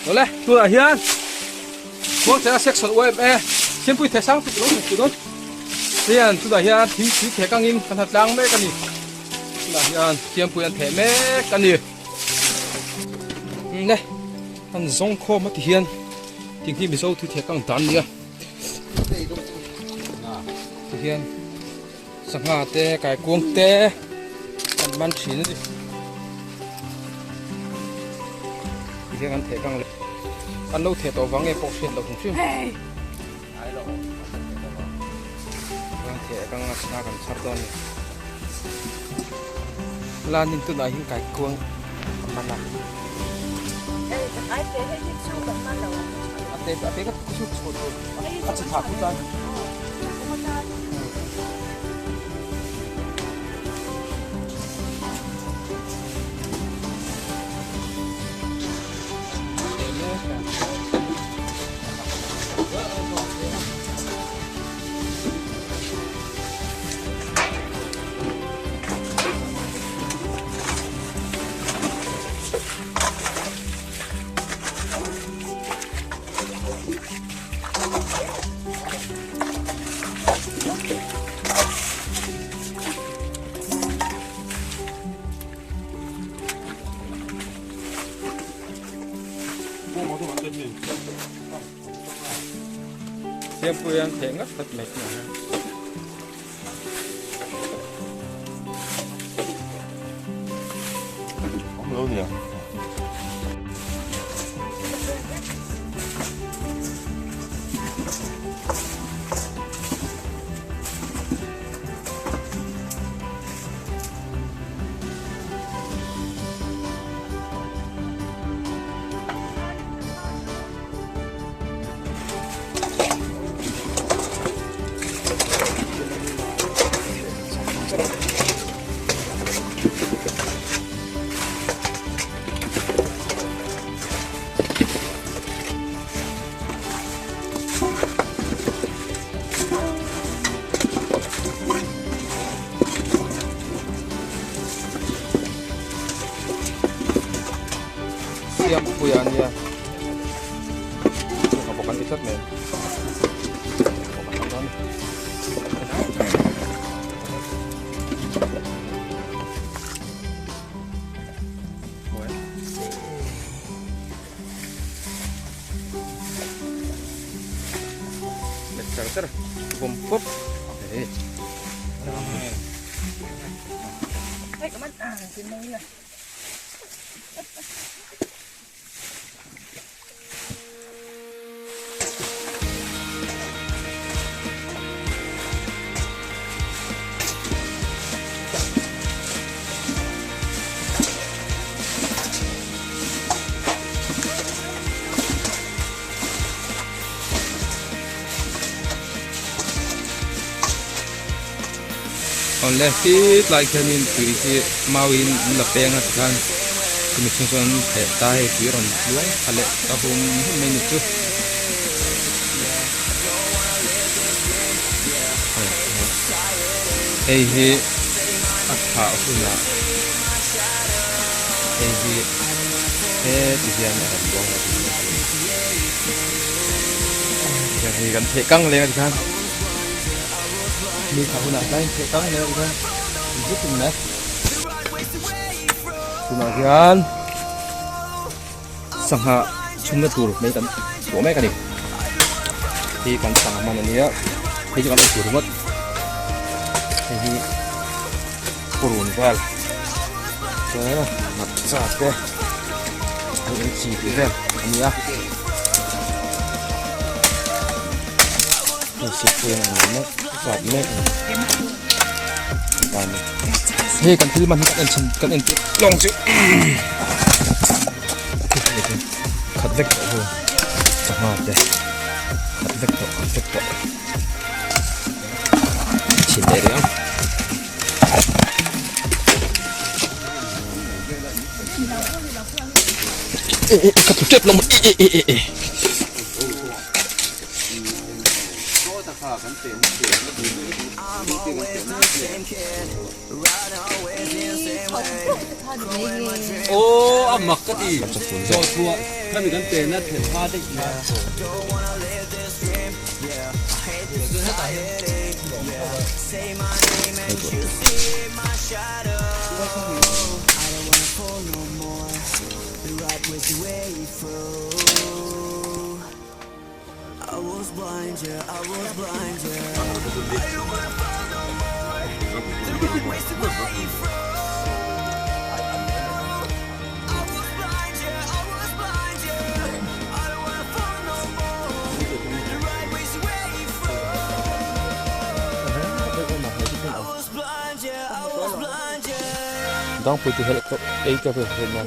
Awle tunah hian Khuangchena section YMA Siampui Thesang tuk lo thei dawn hian tunah hian thing tui thek angin kan ha tlang mek a ni tunah hian Siampui an theh mek a ni le an zawng khawm a ti hian ting hi Mizo tui thek ang dan nia ti hian Sangha te kaikuang te kan man thin a ni. Tihian kan theh kang leh an lo theh tawh vang nge pawh hriat loh hrim hrim. Kan theh kang a sangha kan chhar dawn a ni. Lanin tunah hian kaikuang a man a. A te a te ka chu chhuah tur a chi thah put a. Siampui an theh ngat ngat mai tih ang hian. Siampuia a nia a bawk an ti tlat mai char char bawm pawp hei Awle tlai khianin tui hi mauin an la peng a tikhan chumi chhung chuan theh ta hei tui a rawn tluang thla leh ta hum hum mai a ni chu. Hei hi a thlah hunah hei hi heti hian a rawn luang a hei kan theh kang leng a tikhan mi thlah hunah tlaiin theh kang leng a tikhan zut in mai tunah hian Sangha chhumna tur mai kan tuah mek a ni. Hei kan sangha hman a nia, hei chu kan ei tur ringawt. Hei hi purun vel te hmarcha te hei eng chi tih vel a ni a. Hei sikpui ang ang mek zat mek a ni. Hei kan thil man hi kan en chhin kan en tir lawng chu. Khat vek tawh ho sangha te khat vek tawh khat vek tawh chhin leh rih ang. E e ka tlu tep lo maw e e e e. Dangpui chu helh ei ka ve hlawm a.